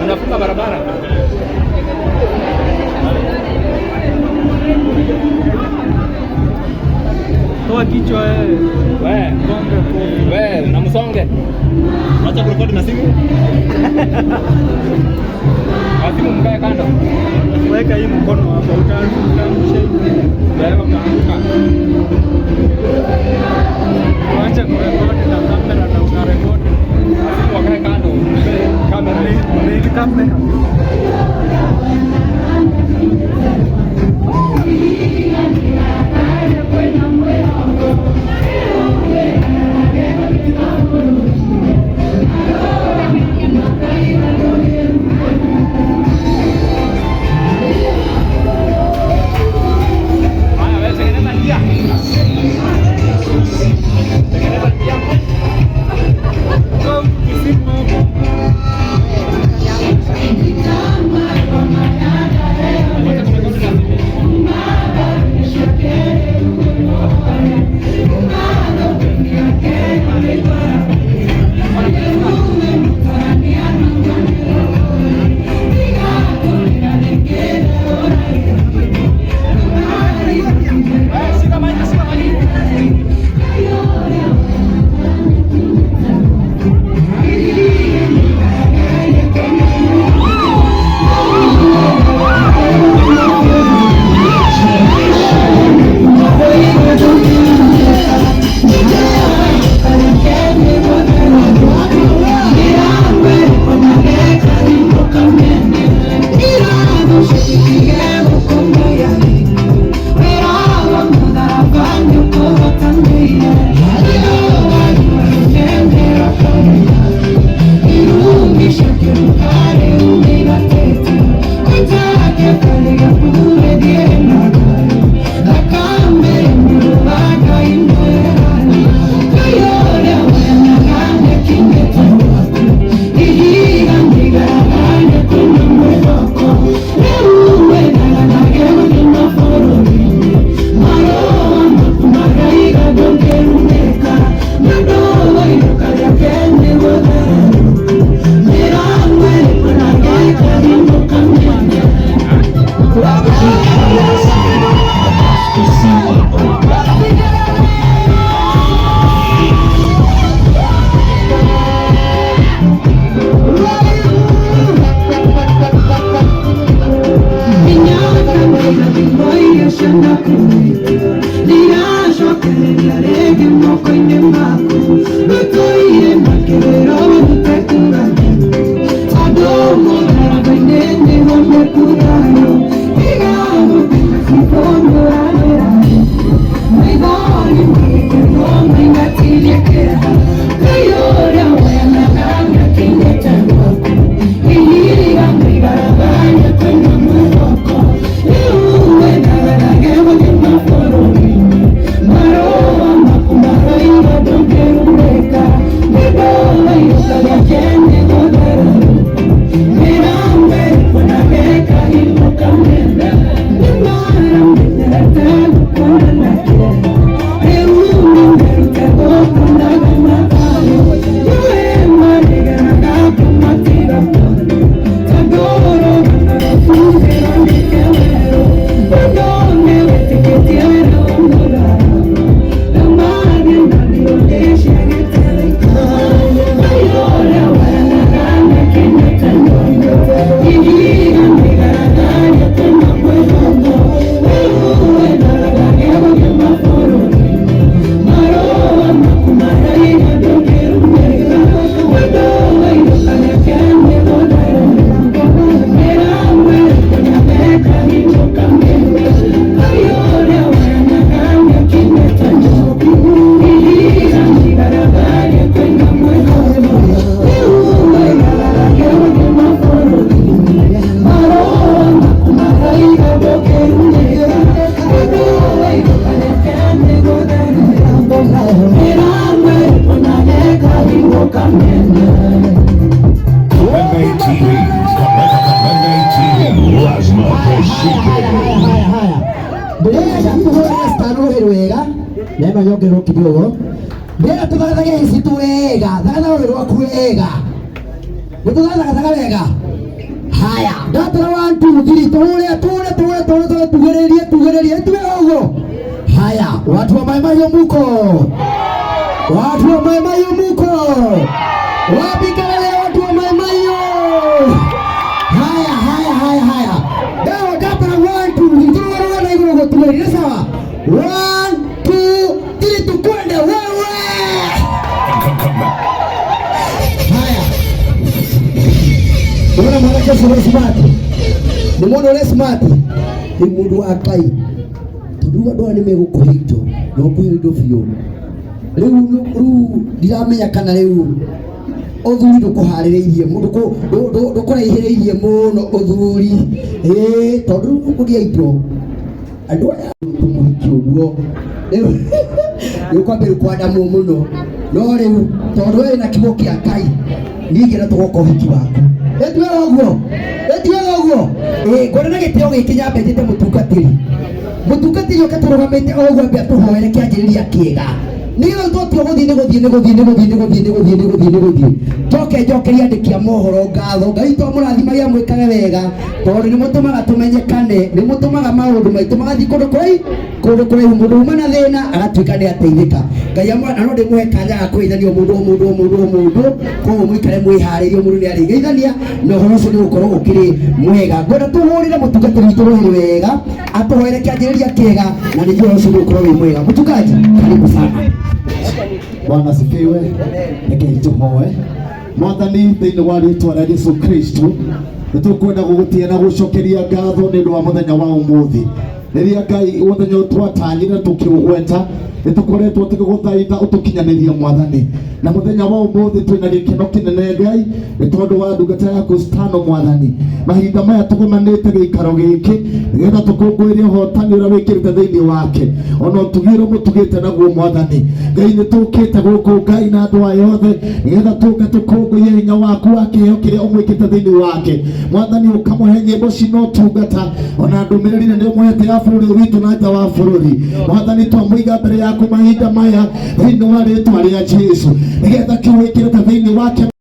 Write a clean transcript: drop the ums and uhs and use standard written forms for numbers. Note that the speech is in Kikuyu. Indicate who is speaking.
Speaker 1: Unafunga barabara.
Speaker 2: Toa kichwa wewe.
Speaker 1: We,
Speaker 2: Gonge kofi.
Speaker 1: we, na msonge.
Speaker 3: Acha kurekodi na simu.
Speaker 1: Wasimu mkae kando.
Speaker 2: Weka hii mkono hapa utaangusha hii.
Speaker 1: Wewe mtaanguka.
Speaker 2: Acha kurekodi na kamera na unarekodi.
Speaker 1: Wasimu wakae kando. Kamera.
Speaker 2: Main camera.
Speaker 1: Haya, wewe tengeneza njia. Tengeneza njia.
Speaker 2: Toa mtu kisimu hapo.
Speaker 1: Acha kurekodi na simu. Wewe shika maji, shika maji.
Speaker 4: Lazima kushike.
Speaker 5: Haya, haya, ndĩrenda tũhũre stano rũhĩ rwega na ĩno nyongererwo kidogo. Ndĩrenda tũthagathage ici tu wega, thagathaga rũhĩ rwaku wega, nĩ tũthathagathaga wega. Haya, ndatara 1 2 3, tũhũre, tũhũre, tũhũre, tũhũre, tũhũre, tugĩrĩrie, tugĩrĩrie, tuge ũguo. Haya, watu wa Mai Mahiũ muko? Watu wa Mai Mahiũ muko wapi? Kelele watu wa Mai Mahiũ! Haya, haya, haya, haya, dawa ndatara 1 2 3, tũrũgarũga na igũrũ gũtugĩrĩrie. Sawa, 1 2 3, tukwende wewe. Haya, unaona mwanake ũcio wĩ smart, nĩ mũndũ ũrĩ smart, nĩ mũndũ wa Ngai, tondũ rĩu andũ aya nĩ megũkũhe indo na ũkũhe indo biũ. Rĩu rĩu ndiramenya kana rĩu ũthuri ndũkũharĩrĩirie, ndũkũraihĩrĩirie mũno ũthuri, ĩĩ, tondũ rĩu ũkũgĩa indo andũ aya tũmũhiki ũguo rĩu nĩ ũkwambĩrĩria kwandamwo mũno, no rĩu tondũ wĩ na kiugo kĩa Ngai, niĩ ingĩenda tũgoka ũhiki waku. Ĩtuĩra ũguo, ĩtuĩra ũguo. Ĩĩ, ngwenda na gĩtĩo gĩkĩ nyambe njĩte mũtungatĩri, mũtungatĩri oke tũrũgamĩte o ũguo, ambe atũhoere kĩanjĩrĩria kĩega, nĩgetha twatua gũthiĩ nĩ gũthiĩ, nĩ gũthiĩ, nĩ gũthiĩ, nĩ gũthiĩ, nĩ gũthiĩ, nĩ gũthiĩ, nĩ gũthiĩ. Njoke njokerie andĩki a mohoro ngatho. Ngai twamũrathimagia, mwĩkage wega, tondũ nĩ mũtũmaga tũmenyekane, nĩ mũtũmaga maũndũ maitũ magathiĩ kũndũ kũraihu, kũndũ kũraihu. Mũndũ uma na thĩna agatuĩka nĩ ateithĩka. Ngai amwe na no ndĩmũhe kanya ga kũgeithania o mũndũ, o mũndũ, o mũndũ, o mũndũ. Koguo mũikare mwĩharĩirie, mũndũ nĩ arĩgeithania na ũhoro ũcio nĩ gũkorwo ũkĩrĩ mwega. Ngwenda tũhũrĩre mũtungatĩri witũ rũhĩ wega, atũhoere kĩanjĩrĩria kĩega, na nĩguo ũhoro ũcio nĩ gũkorwo wĩ mwega. Mchungaji, karibu sana.
Speaker 6: Bwana asifiwe. Rekei tũhoe. Mwathani, thĩinĩ wa rĩtwa rĩa Jesu Kristo, nĩ tũkwenda gũgũtĩa na gũcokeria ngatho nĩ ũndũ wa mũthenya wa ũmũthĩ, rĩrĩa Ngai mũthenya ũyũ twatanyire tũkĩũgweta, nĩ tũkoretwo tũgĩgũthaitha ũtũkinyanĩrie, Mwathani, na mũthenya wa ũmũthĩ twĩna gĩkeno kĩnene, Ngai, nĩ tondũ wa ndungata yaku Stano. Mwathani, mahinda maya tũgomanĩte gĩikaro gĩkĩ nĩgetha tũkũngũĩre ũhotani ũrĩa wĩkĩrĩte thĩinĩ wake, ona ũtugi ũrĩa mũtugĩte naguo. Mwathani Ngai, nĩ tũkĩte gũkũ, Ngai, na andũ aya othe nĩgetha tũke tũkũngũiye hinya waku wa kĩheo kĩrĩa ũmwĩkĩte thĩinĩ wake. Mwathani, ũkamũhe nyĩmbo cina ũtungata ona ndũmĩrĩri na nĩ ũmũhete ya bũrũri ũyũ witũ na nja wa bũrũri. Mwathani, twamũiga mbere yaku mahinda maya thĩinĩ wa rĩtwa rĩa Jesu, nĩgetha kĩu wĩkĩrĩte thĩinĩ wake.